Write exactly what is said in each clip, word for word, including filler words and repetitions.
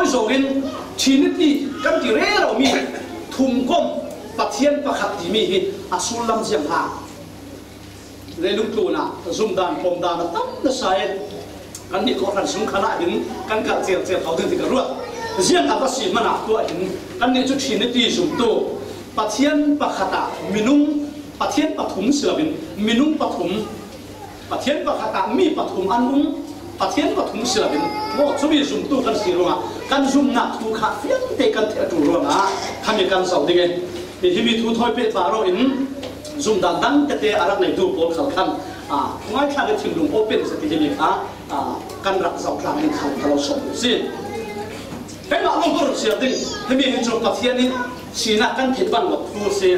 Zongin Trinity kan ti rero mi, thumkom Pathian pakhat timi hi a sullam ziang ha. Leilung tlunah zumdan pawmdan a tam nasa in, kannih kawhhran sung khalah hin kan kalh celcel kho ding ti ka ruah. Ziang a va si manah tuah hin kannih cu Trinity zumtu, Pathian pakhat ah minung, Pathian pathum si loin minung pathum, Pathian pakhat ah mi pathum an um, Pathian pathum si loin maw, cumi zumtu kan si ruangah kan zumnak thu kha fiangte kan theih a ṭul ruangah khami kan zoh ding e. Himi thu thawi pehpar aw in zumdan dang tete a rak neitu pawl khal khan, aa, ngaithlak i thinlung open zet i himi kha, aa, kan rak zoh tlang ding khal ka lo sawm si. Keimah lawng ka run siar ding, himi hi cu Pathian i sinak kan theih bang lo thu si.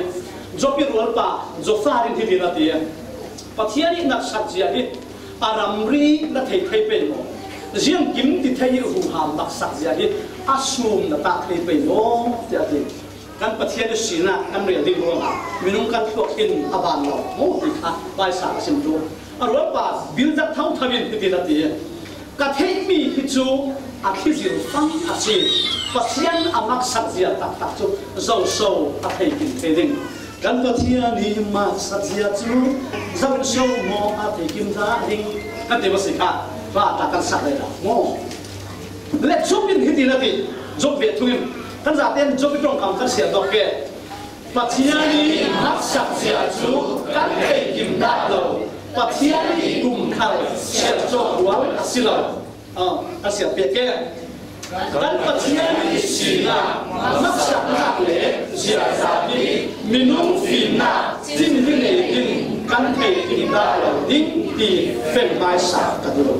Job i rualpa Zophar in himi na ti. Pathian i ngaksak zia hi a ramri na thei thei pei maw? Ziangkim ti thei i huham taksak zia hi a sum na tak thei pei maw? Tiah a ti. Kan Pathian i sinak kan rel ding ruangah minung kan thluak in a ban lo maw ti kha Baibal a sim tu. A rualpa Bildad thotho in hiti na ti. Ka theihmi hi cu a thli zil fang a si. Pathian a maksak zia taktak cu zoso a thei kim thei ding? Kan Pathian i maksak zia cu zoso maw a thei kim dah ding? Kan ti maw si kha, va ta kan sak lai dah maw? Le Job in hiti na ti, Job ve thung in kan zaten Job i ṭongkam kan siar dawk ke. Pathian i maksak zia cu kan thei kim dah lo. Pathian i kum khal siar cawk rual a si lo. Ah, a siar piak ke. Kan Pathian i sinak, maksaknak le ziaza hi minung fimnak cimhi nei in kan thei kim dah lo ding ti feng hmaisa ka duh.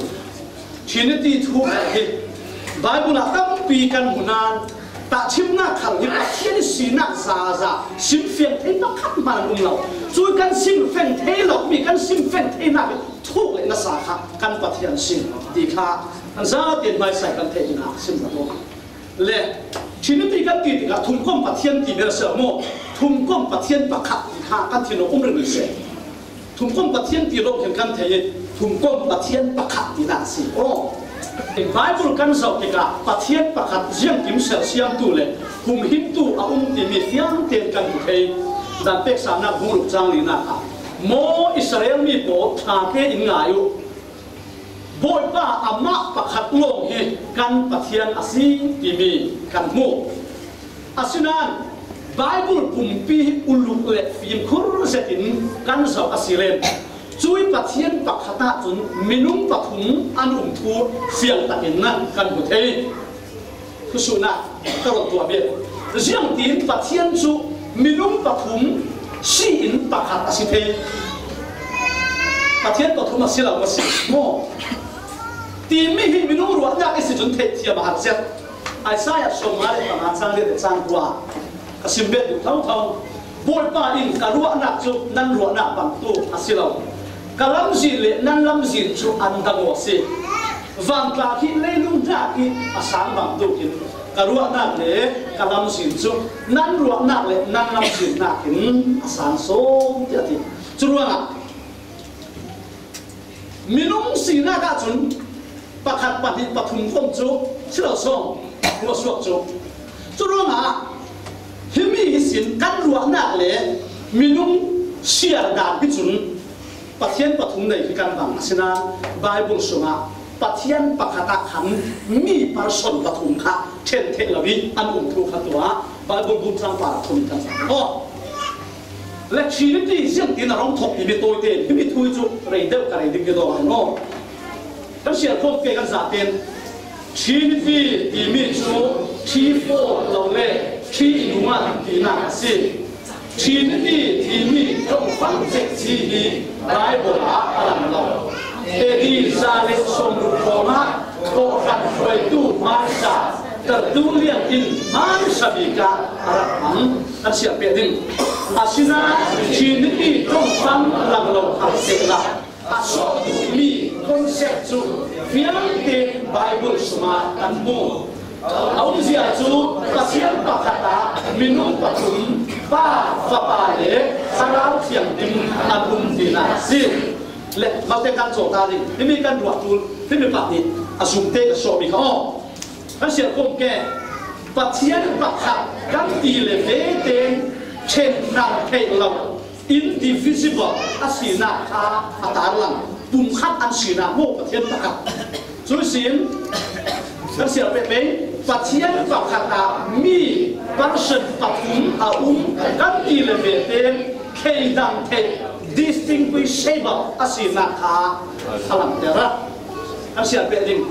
Trinity thu hi Baibal ah tampi kan hmu nain, tahṭhimnak khal hi Pathian i sinak zaza simfiang thei pakhat hmanh an um lo. Cu kan simfeng thei lomi kan simfeng theinak hi thuk le nasa kha kan Pathian si ti kha kan zaten hmaisai kan theih dingah sim ka tuah. Le Trinity kan ti tikah thumkom Pathian ti bel a si lo maw? Thumkom Pathian pakhat ti kha kan thinlung um rih si. Thumkom Pathian ti lo khin kan thei i, thumkom Pathian pakhat tinak a si. Aw, Baibal kan zoh tikah Pathian pakhat ziangkim sersiamtu le humhimtu a um timi fiangtein kan hmu thei. Dan peksannak bung ruk cang linak ah, maw Israel mi pawl, ṭha tein ngai uh. Bawipa amah pakhat lawng hi kan Pathian a si timi kan hmu. Asinain Baibal pumpi hi uluk le fimkhur zetin kan zoh a si len, cui Pathian pakhat ahcun minung pathum an um thu fiang takin kan hmu thei. Thusuhnak ka run tuah bik. Ziangtin Pathian cu minung pathum si in pakhat a si thei? Pathian pathum a si lo a si maw? Timi hi minung ruahnak i si cun theihthiam a har zet. Isaiah sawmnga le panga cang le cang kua ka sim bet duh thotho. Bawipa in ka ruahnak cu nan ruahnak bangtuk a si lo. Ka lamzin le nan lamzin cu an dang aw a si. Vantla khi leilung hnak i a sang bangtuk in ka ruahnak le ka lamzin cu nan ruahnak le nan lamzin hnakin a sang sawm tiah a ti. Curuangah minung sinak ahcun pakhat, pahnih, pathum khawm cu si lo sawm, ruahsuak cu. Curuangah himi ihsin kan ruahnak le minung siar dan hi cun Pathian pathum nei hi kan bang. Asinain Baibal sungah Pathian pakhat ah khan mi person pathum kha ṭhen theih lo i an um thu kha tuah Baibal bung cang par thum kan cang. Aw, le Trinity ziangtin a rung thawk timi tawite in himi thu hi cu rei deuh ka rei ding hi dawh a maw? Kan siar khawm ke kan zaten Trinity timi cu three four lo le three in one tinak a si. Trinity timi ṭongfang cekci hi Baibal ah a lang lo. A D za le sawmruk pawngah kawhhran hruaitu hmaisa Tertullian in hmaisa bik ah a rak hmang. Kan siar peh ding. Asinain Trinity ṭongfang lang lo kha sehla, a sawh duhmi concept cu fiangte Baibal sungah kan hmu. A umzia cu Pathian pakhat ah minung pathum, Pa, Fapa le Thlarau Thianghlim an um tinak a si. Le, malte kan cawk ta ding. Himi kan ruah ṭul, himi pahnih a zumte ka sawhmi kha aw. Kan sial kawm ke, Pathian pakhat kan ti le vete ṭhen dang theih lo, indivisible a sinak kha a tarlang, pumkhat an sinak maw, Pathian pakhat. Cuisin kan sial pehpeh, Pathian pakhat ah mi, person, pathum a um kan ti le vete thei dang theih, distinguishable a sinak kha a langter a. Kan sial peh ding,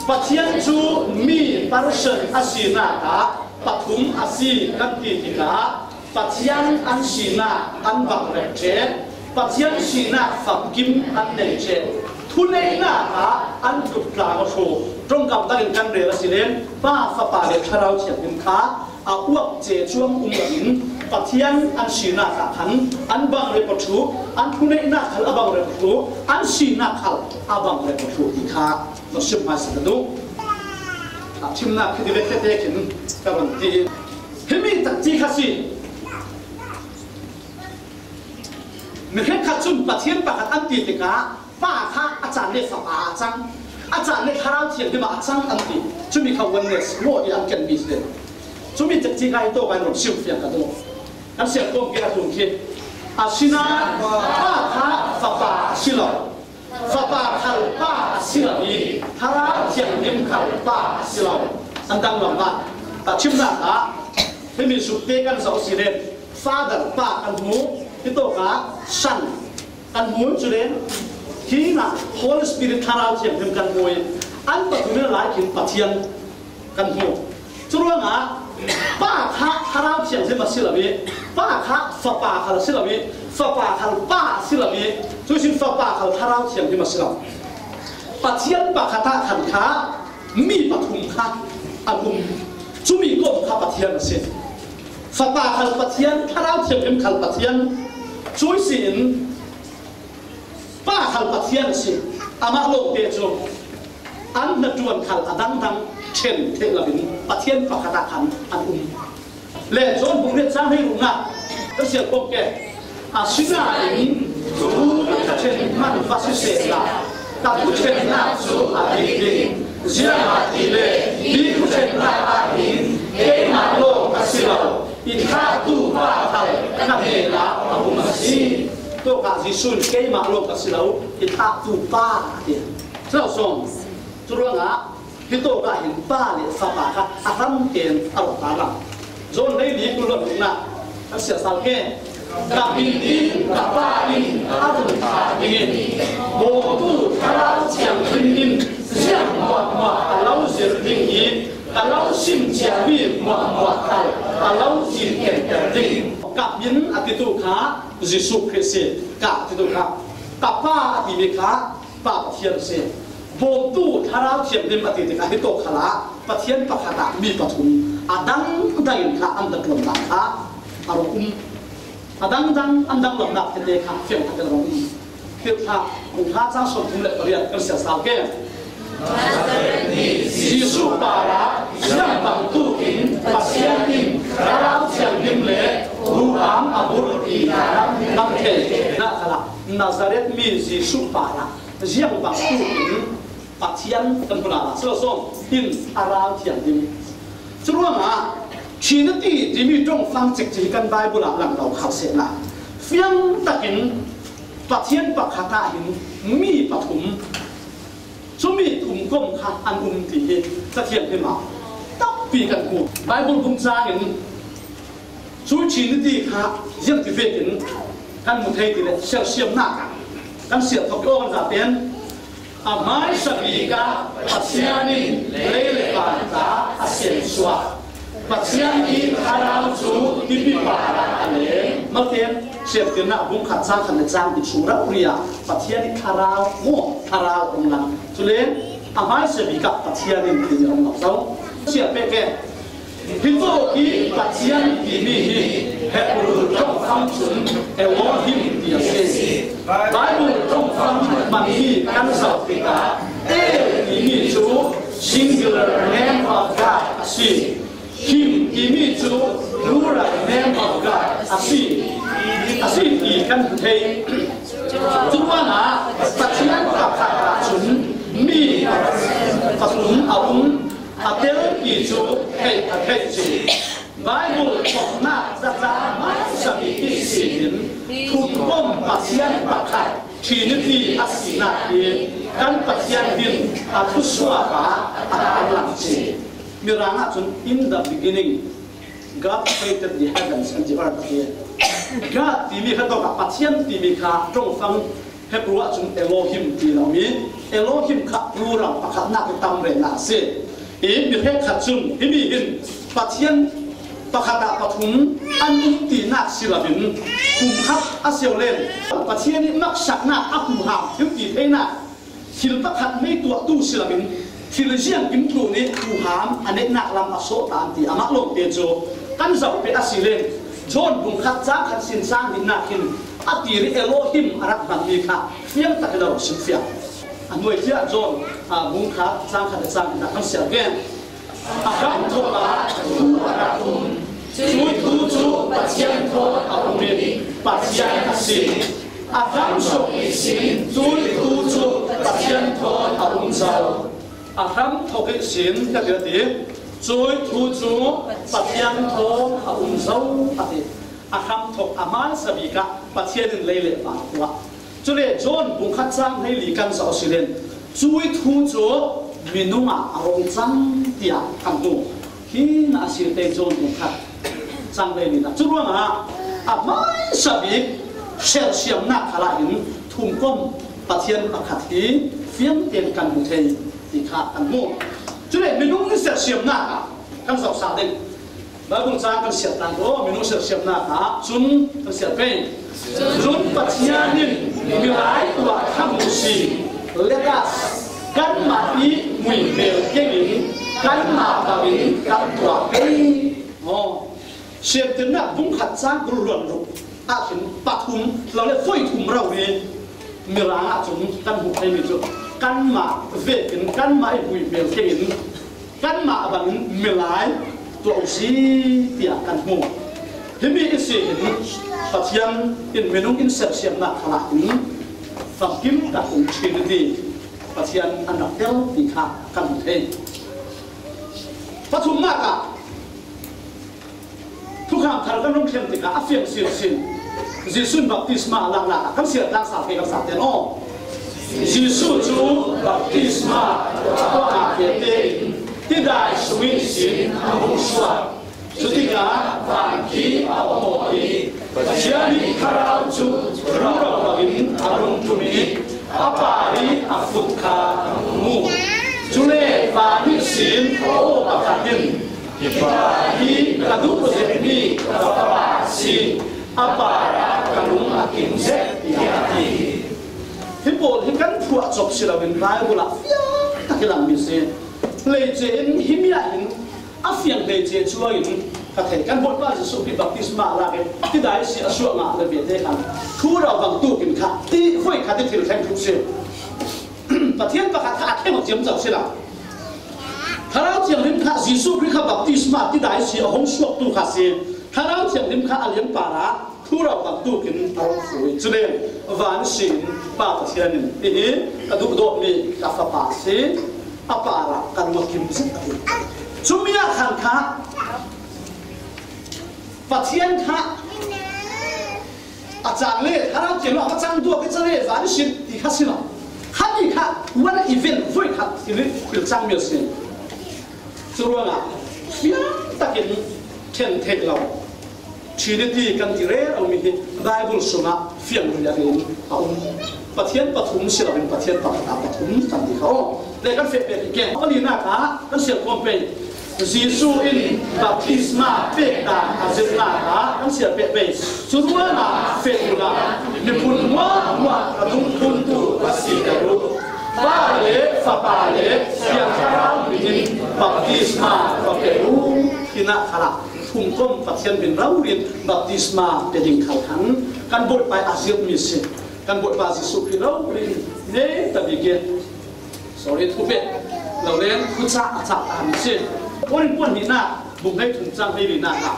Pathian cu mi, person, a sinak ah pathum a si kan ti tikah Pathian an sinak an bang rep ṭheh, Pathian sinak famkim an nei ṭheh, thuneihnak ah an tluk tlang a hru. Ṭongkam takin kan rel a si len, Pa, Fapa le Thlarau Thianghlim kha a uap ce cuang um loin Pathian an sinak ah khan an bang rep a ṭhu, an thuneihnak khal a bang rep a ṭhu, an sinak khal a bang rep a ṭhu ti kha na sim hmaisa ka duh. A thimnak khi ti vek tete khin ka run ti. Himi takci kha si. Mi hrekkhat cun Pathian pakhat an ti tikah Pa kha a caan le Fapa ah a cang, a caan le Thlarau Thianghlim ah a cang an ti. Cumi kha oneness maw i an kenmi si. Cumi takci kha hi tawk ah run sim fiang ka duh. Kan sial kawm ke a tlung khi. Asinain Pa kha Fapa a si lo. Fapa khal Pa a si lo i, Thlarau Thianghlim khal Pa a si lo. An danglam ah, a thimnak ah, himi zukte kan zoh si len, Father, Pa kan hmu, hitawk ah Son kan hmu, cu len, hi na Holy Spirit, Thlarau Thianghlim kan hmu i, an pathum in a lai khin Pathian kan hmu. Curuangah Pa kha Thlarau Thianghlim a si lo i, Pa kha Fapa khal a si lo i, Fapa khal Pa a si lo i, cuisin Fapa khal Thlarau Thianghlim a si lo. Pathian pakhat ah khan kha mi pathum kha an um. Cumi kawm kha Pathian a si. Fapa khal Pathian, Thlarau Thianghlim khal Pathian. Cuisin Pa khal Pathian a si. Amah lawngte cu an hnaṭuan khal a dangdang ṭhen theih loin Pathian pakhat ah khan an um. Le John bung riat cang hleiruk ah kan sial kawm ke. Asinain thu ka ṭhen hmanh va si sehla, ka thuṭhennak cu a dik ding. Ziangahtile hi thuṭhennak ah hin keimah lawng ka si lo, i thlahtu Pa khal ka hnenah a um a si. Tawkah Jesuh in keimah lawng ka si lo, i thlahtu Pa a ti. Cu lo sawm. Curuangah hitawkah hin Pa le Fapa kha a hram tein a rawk tarlang. John hleili kul le ruknak kan sial sal ke. Ka min in ka Pa in a run thlah dingin, Bawmtu Thlarau Thianghlim in ziang hmuahhmuah a lo zir ding i, ka lo sim ciami hmuahhmuah khal a lo zin kenter ding. Ka min a titu kha Jesuh Khrih si. Ka titu kha, ka Pa a timi kha Pa Pathian si. Bawmtu Thlarau Thianghlim a ti tikah hitawk khalah Pathian pakhat ah mi pathum a dangdang in kha an hnaṭuan dan kha a rak um. A dangdang an danglamnak tete kha fiang tak in a rak um. Tirhthlah bung hla cang sawmthum le pariat kan sial sal ke. Jesuh parah ziang bangtuk in Pathian in Thlarau Thianghlim le huham a burh ti kan thei. Nakhalah Nazareth mi Jesuh parah ziang bangtuk in Pathian kan hmu lala, si lo sawm in Thlarau Thianghlim. Curuangah Trinity timi ṭongfang cikci hi kan Bible ah lang lo kha sehla, fiang takin Pathian pakhat ah hin mi pathum, cumi thum kawm kha an um ti hi Cathiang him ah tampi kan hmu. Bible bung cang in cu Trinity kha ziangti vekin kan hmu thei ti le, sersiamnak ah kan sial thok i aw kan zate in, a hmaisabik ah Pathian in lei le van ca a siansuah. Pathian i Thlarau cu mipi parah a leng. Malte in Siamtirnak bung khat cang khat le cang in sung rori ah Pathian i Thlarau maw, Thlarau a um lang. Cule a hmaisabik ah Pathian in timi a um lo zo. Sial peh ke. Hitawk i Pathian timi hi Hebru ṭongfang cun Elohim ti a si. Bible ṭongfang hmanh hi kan zoh tikah El timi cu singular name of God a si. Him timi cu plural name of God a si. A si ti kan hmu thei. Curuangah Pathian pakhat ahcun mi pathum a um. A telpi cu theih a theih cih. Baibal thawknak caca hmaisa bik ihsin thumkom Pathian pakhat, Trinity a sinak hi kan Pathian hin a thusuak ah a kan lang cih. Mirang ahcun, "In the beginning, God created the heavens and the earth," a ti. God timi kha tawkah Pathian timi kha ṭongfang Hebru ahcun Elohim ti lo mi, Elohim kha plural, pakhatnak i tam rena a si. I mi hrekkhat cun himi hin Pathian pakhat ah pathum an um tinak si loin, kum khat a si len Pathian i maksaknak a huham thil ti theinak, thil pakhat mei tuahtu si loin, thil ziangkim tlun i huham a neihnak lam a sawh ta an ti. Amah lawngte cu kan zoh peh a si len, John bung khat cang khat sin cang hnihnak hin a tiri Elohim a rak hmanmi kha fiang tak in a rak simfiang. A hnuai tiah John, aa, bung khat cang khat le cang hnihnak kan siar ve. A hram thawk ah thu a rak um. Cui thu cu Pathian thawn a um i Pathian a si. A hram thawk ihsin cui thu cu Pathian thawn a um zo. A hram thawk ihsin, ka ti, a ti. Cui thu cu Pathian thawn a um zo, a ti. A hram thawk a hmaisa bik ah Pathian in lei le van a tuah. Cule John bung khat cang hleili kan zoh a si len, cui thu cu minung ah a rung cang tiah kan hmu. Hi na a si te John bung khat cang hleili na. Cu ruangah a hmaisa bik sersiamnak khalah hin thumkom Pathian pakhat hi fiang tein kan hmu thei ti kha kan hmu. Cule minung in sersiamnak ah kan zohsa ding. Baibal cang kan siar tan ko, minung sersiamnak ah cun kan siar pei. Cun Pathian in milai tuah thang uhsi, let us, kanmah i muihmel kengin kanmah bangin kan tuah pei. Aw, Siantirnak bung khat cang kul hluan ruk ah khin pathum lo le voi thum rori Mirang ahcun kan hmuh theimi cu kanmah vekin kanmah i muihmel kengin kanmah bangin milai tuah uhsi tiah kan hmu. Himi ihsin Pathian in minung in sersiamnak khalah in famkim tak in Trinity Pathian an rak tel ti kha kan hmu thei. Pathumnak ah Thukham Thar kan rung thlen tikah a fiang sinsin. Jesuh in baptisma a laknak ah kan siar tlak sal ke kan sa ten aw. Jesuh cu baptisma a tuahnak vialte in tidai sung ihsin a hung suak. Cutikah van khi a om aw i Pathian i Thlarau cu roro bangin a rung ṭum i a par i a fut kha a hmu. Cule van ihsin a aw pakhat in, "Hi pa hi ka duh zetmi ka fapa a si, a par ah ka lung a kim zet," tiah a ti. Hi pawl hi kan phuah cawk si loin Baibal ah fiang tak i langmi si. Hleice in himi ah hin a fiang hleice cuang in ka thei. Kan Bawipa Jesuh Khrih baptisma a lak i tidai si a suah ngah le vialte khan thlarau bang tukin kha ti voi khat i thil thleng ṭhup si. Pathian pakhat kha a thleng aw ciamco si lo. Thlarau Thianghlim kha Jesuh Khrih kha baptisma tidai si a hong suaktu kha si. Thlarau Thianghlim kha a liangpar ah thlarau bang tukin a rung fui. Cule van sin Pa Pathian in, "Hihi ka duhdawtmi ka fapa a si, a par ah ka lung a kim zet," a ti. Cumi ah khan kha Pathian kha a cang le, a rau tiang lo, a cang duak i cang le, van sin ti kha si lo. Khami kha one event voi khat i nih hmil cangmi a si. Cu ruangah fiang takin ṭhen theih lo Trinity kan ti rero mi hi Bible sungah fiang riat in a um. Pathian pathum si loin Pathian pakhat ah pathum kan ti kha aw. Le kan feh pek i ke. A linak ah kan siar kawm pei. Jesuh in baptisma pek dan a zirhnak ah kan siar pek pei. Cu ruangah feh uhla, miphun hmuahhmuah ka dungthluntu va si ka duh. Pa le Fapa le Thiang Thlarau min in baptisma va pe u. Hinah khalah thumkom Pathian min rori in baptisma pe ding khal khan kan Bawipa a zirhmi si. Kan Bawipa Jesuh Khrih rori in nei ta bik in Sorry, thupek lo len khuacah a cah ta mi si. Korin puan hnihnak bung hleithum cang hleilinak ah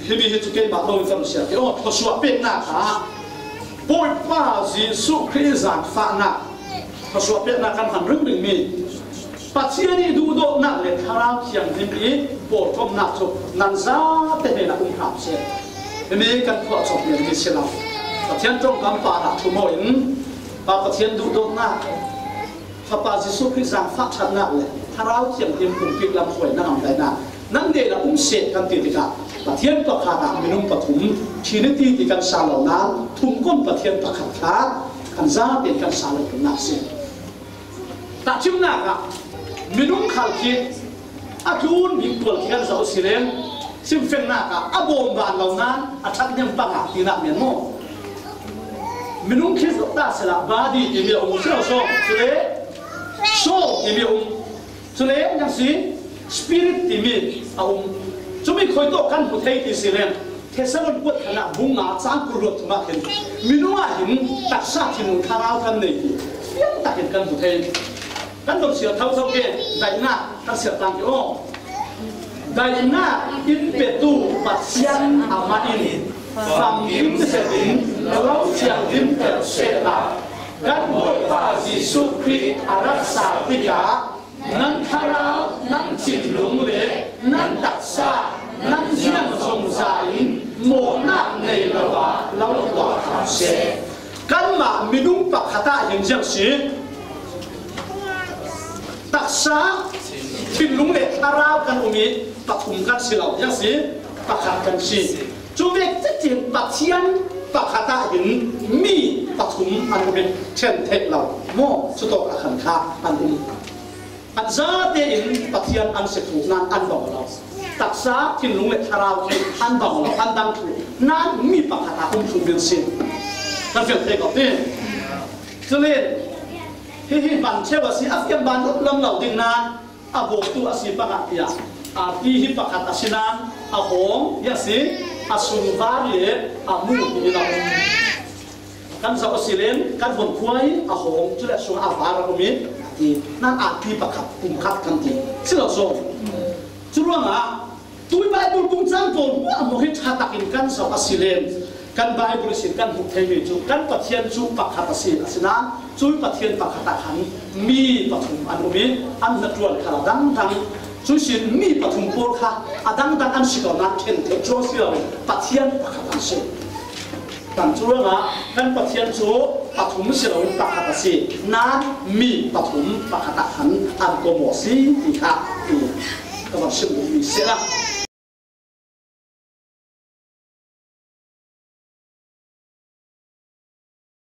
himi hi cu keimah lawng in kan siar ke aw, thluasuah peknak ah Bawipa Jesuh Khrih zaangfahnak, thluasuah peknak kan hman ringring mi Pathian i duhdawtnak le Thlarau Thianghlim i pawlkomnak cu nan zate hnenah um hram seh. Himi kan khuachawk mi an ti si lo. Pathian ṭongkam parah ṭhum aw in, Pa Pathian duhdawtnak, Fapa Jesuh Khrih zaangfah ṭhatnak le Thlarau Thianghlim pumpi lam hruainak, ngamdaihnak nan hnenah um seh kan ti tikah, Pathian pakhat ah minung pathum, Trinity ti kan sa lo nain, thumkawn Pathian pakhat kha kan zate in kan sa lo ṭumnak a si. Tahṭhimnak ah minung khal khi a tlun bik tual khi kan zoh si len, simfiangnak ah a bawm ban lo nain a ṭhathnem panga tinak men maw? Minung khi zoh ta sehla body timi a um, si lo sawm, cule soul timi a um, cule nang si spirit timi a um. Cumi khui tawh kan hmu thei ti si len, Thessalon kuat khatnak bung nga cang kul ruat thum ah khin, minung ah hin taksa, thinlung, thlarau kan nei ti fiang takin kan hmu thei. Kan dot sial thotho ke, daihnak kan sial tlang ke aw. Daihnak in petu Pathian amah in famkim zetin lo thianghlim tel sehla, kan Bawipa Jesuh Khrih a rak sa tikah nan thlarau, nan thinlung le nan taksa, nan ziang zongza in mawhnak nei lo ah lo tuah hram seh. Kanmah minung pakhat ah hin ziang si, taksa, thinlung le thlarau kan um i pathum kan si lo, ziang si, pakhat kan si. Cu vek cekcin Pathian pakhat ah hin mi pathum an um i ṭhen theih lo maw? Cu tawk a khan kha an um. An zate in Pathian an si khuk nain an bang lo. Taksa, thinlung le thlarau khi an bang lo, an dang thuk nain mi pakhat ah um thuk ding si. Kan fiang thei ko ti. Cule hihi ban cheu a si, a fiang ban lam lo ding nain a bawmtu a si pakhat tiah, a ti hi pakhat a si nain a hawng hi a si, a sungvar le a mu hi lo. Kan zoh a si len, kan von khua i a hawng, cule a sungah a var a um i, a ti. Nan a ti pakhat, pumkhat kan ti. Si lo so. Cu ruangah tui Baibal bung cang pawl hmuahhmuah hi ṭha takin kan zoh a si len, kan Baibal ihsin kan hmuh theimi cu kan Pathian cu pakhat a si, asinain cu Pathian pakhat ah khan mi pathum an um i an hnaṭuan khal a dangdang. Cu sin mi pathum pawl kha a dangdang an si ko nain ṭhen theih cuang si lo, Pathian pakhat an si. Kan cu ruangah kan Pathian cu pathum si loin pakhat a si. Nain mi pathum pakhat ah khan an kawm aw si ti kha ka van sim duhmi si a.